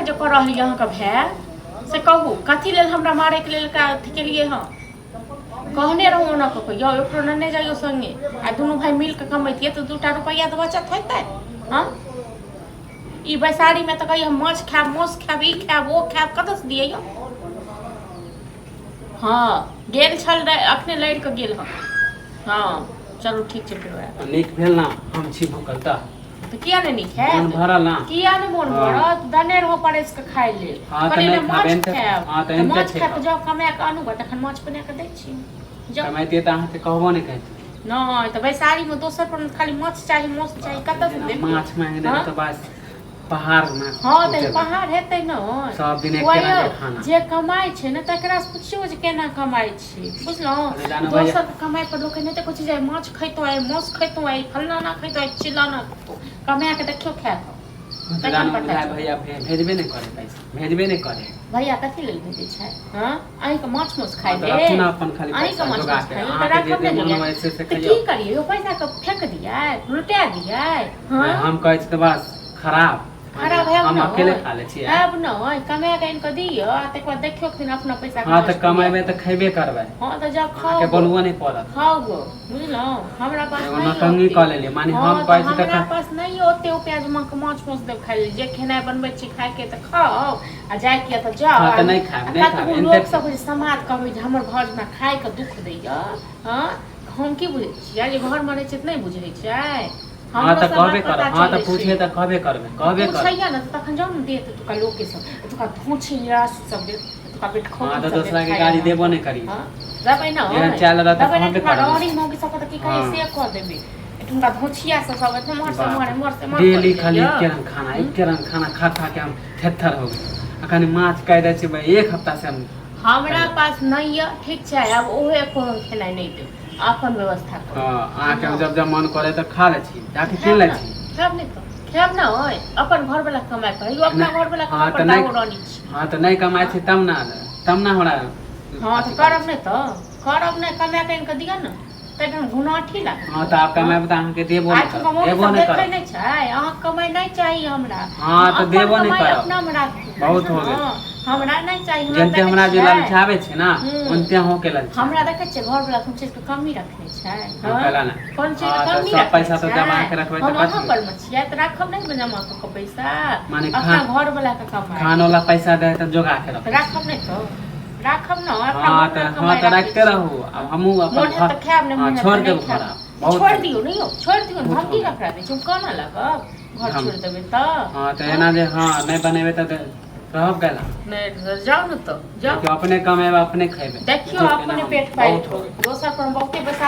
नाटक जे कऽ रहल यऽ अहाँके भाय से कहू कथी लेल हमरा मारैके लेल एकरा अथी केलियै हँ कहने रहूँ ओना कऽ कऽ यौ एकरो नेने जाइयौ सङ्गे आ दुनू भाय मिल कऽ कमैतियै तऽ दूटा रुपैआ तऽ बचत होइतै हँ ई बैसारीमे तऽ कहियै हम माछ खायब मासु खायब ई खायब ओ खायब कतऽसँ दियै यौ हँ गेल छल अखने लड़ि कऽ गेल हँ हँ चलू ठीक छै फेर आयब। नीक भेल ना हम छी भूखल तऽ तऽ किया नहि नीक मोन हैत भरल ना किया नहि मोन हँ। भरत दने रहो परसि कऽ खाय लेल हँ, तऽ कहलियै नहि ने खायब, माछ एनते- खायब हँ, तऽ तऽ एनते माछ छै खायब तऽ खाउ। जाउ कमा कऽ आनू गऽ तखन माछ बना कऽ दै छी जाउ कमाइतियै तऽ अहाँके कहबो नहि करितियै नहि तऽ बैसारीमे दोसर पर खाली माछ चाही माछ चाही कतऽसँ जेना देब माछ मांगि देबै हँ? तऽ बस पहाड़ मे हँ तऽ टूटेला। पहाड़ हेतै ने सब दिन एके बौआ रंग यौ, के खाना। जे कमाइ छै ने तकरा से पुछियौ जे केना कमाइ छी बुझलहुँ अरे जानू भैया। दोसर के कमाइ पर लोक एनाहिते कहै छै जे आइ माछ खैतहुँ आइ मासु खैतहुँ आइ फल्लाना खैतहुँ आइ चिल्लाना खैतहुँ कमा कऽ देखियौ खाए कऽ तऽ तखन जानू पता बुझाय चलत। भैया भेजबे नहि करे पैसा भेजबे नहि करे भैया कथी लेल भेजै छै हँ अहीँके माछ मासु खाइ हँ, तऽ लेल राखू ने अपन खाली अहीँके पैसा माछ जोगा मासु के खाइ लेल तऽ अहाँके जे राखब जे ने मन जोगा होइ से से तऽ खइयौ की करियै ओ पैसाके फेक दियै लुटा दियै हँ नहि, हम कहै छी तऽ बस खराब खराब हैब हम ने अकेले खा लै छियै हैब ने कमा कऽ आनि कऽ दियौ आ तकर बाद देखियौ दिन अपना पैसा हँ तऽ कमेबै तऽ खयबे करबै हँ तऽ जाउ अहाँके खाउ बोलबो नहि पड़त खाउ गो बुझलहुँ हमरा पास एगो नहि नौटंकी ओते कऽ लेलियै माने हँ हम तऽ कहै छी हमरा तऽ पास नहि ओते उपाय जे माछ माछ देब खाय लेल जे खेनाइ बनबै छी खायके तऽ खाउ आ जायके यऽ तऽ जाउ हँ आ तऽ नहि खायब आ नहि खायब कतबो एनते लोक सब जे समाज कहबै जे हमर घर मे खायके दुख दैया हँ हम की बुझै छियै जे घरमे रहै छियै तऽ नहि बुझै छियै हँ हमरो तऽ समाज कहबे पता करब हँ तऽ चलै छै पूछे तऽ कहबे करबै कहबे करब पूछैया ने तऽ तखन जाउ ने देत एतुका लोके सब एतुका धोछी निराश सब देत एतुका हँ बेटखौटी तऽ सब देत दोसरा के खाय गाड़ी लए देबो नहि करी हँ देबै ने जेहन चलि रहत तऽ देबै ने कहबे एतुका करबै रौड़ी मौगी सबके तऽ की कहियै हँ से कऽ देबै एठुनका धोछिया सब सब एते एम्हर से एम्हर बाप एम्हर से एम्हर डेली करै खाली जाइया एके रंग खाना एके रंग खाना खा खा के हम थेथर हो गेली आ कनि माछ कहि दै छियै एक हफ्ता से हम हमरा पास नहि यऽ ठीक छै आब ओहो एको रंग खेनाइ नहि देब अपन व्यवस्था करू हँ अहाँके बुझलहुँ? जब जब मन करे तऽ खा लै छी जाके कीन खायब लै ने छी खायब नहि तऽ खायब ने ओय अपन घर वाला कमाय पर यो अपना नहि घर वाला हँ कमाय तऽ पर नहि दागो रानी छी हँ तऽ नहि कमाइ छी तब ने तब ने हमरा हँ तऽ अथी करै करब छी नहि तऽ करब नहि कमाय कऽ आनि कऽ दिअ ने तै ठाम घुनाठी लागत हँ तऽ आब हँ कमायब तऽ अहाँके देबो नहि आइ करब मौगी देबो सब नहि देखै करब नहि छै अहाँ कमाइ नहि चाही हमरा हँ हम तऽ अपन देबो नहि कमाइ करब अपनामे राखू बहुत बुझलहुँ हो गेल ने हमरा नहि चाही हमरा जेनते देखै हमरा जे छियै ललचाबै छै ने हूँ ओनते अहूँके ललचाबै हमरा देखै छियै घरवला कोनो चीजके कमी रखने छै हँ हँ कैला ने कोन चीजके हँ तऽ कमी सब रखने पैसा तऽ छै जमा के रखबै तऽ हम अहाँ कथी पर मे छियै तऽ राखब नहि ने जमा कऽ कऽ पैसा माने खा अपना घरवलाके कमाइ खानो ला पैसा दे तऽ जोगा के तऽ रखै छी राखब नहि तऽ राखब ने अपना हँ घरवला तऽ हँ कमाइ तऽ राखै राखिते छी रहू आब हमहूँ अपन मोन हैत घर तऽ खायब नहि हँ मोन हैत छोड़ि तऽ नहि देब घर खायब आब बहुत छोड़ि हो दियौ गेल ने यौ छोड़ि दियौ ने बहुत हम हो की गेल ककरा दै छी हम कोना लागब घर हम छोड़ि देबै तऽ हँ तऽ हँ एना जे हँ नहि बनेबै तऽ रहब कैला नहि जाउ ने तऽ जाउ देखियौ अपने कमेबै अपने खयबै देखियौ देखियौ केना अपने हम पेट पालि बहुत हो कऽ गेल दोसर पर हम बहुते पैसा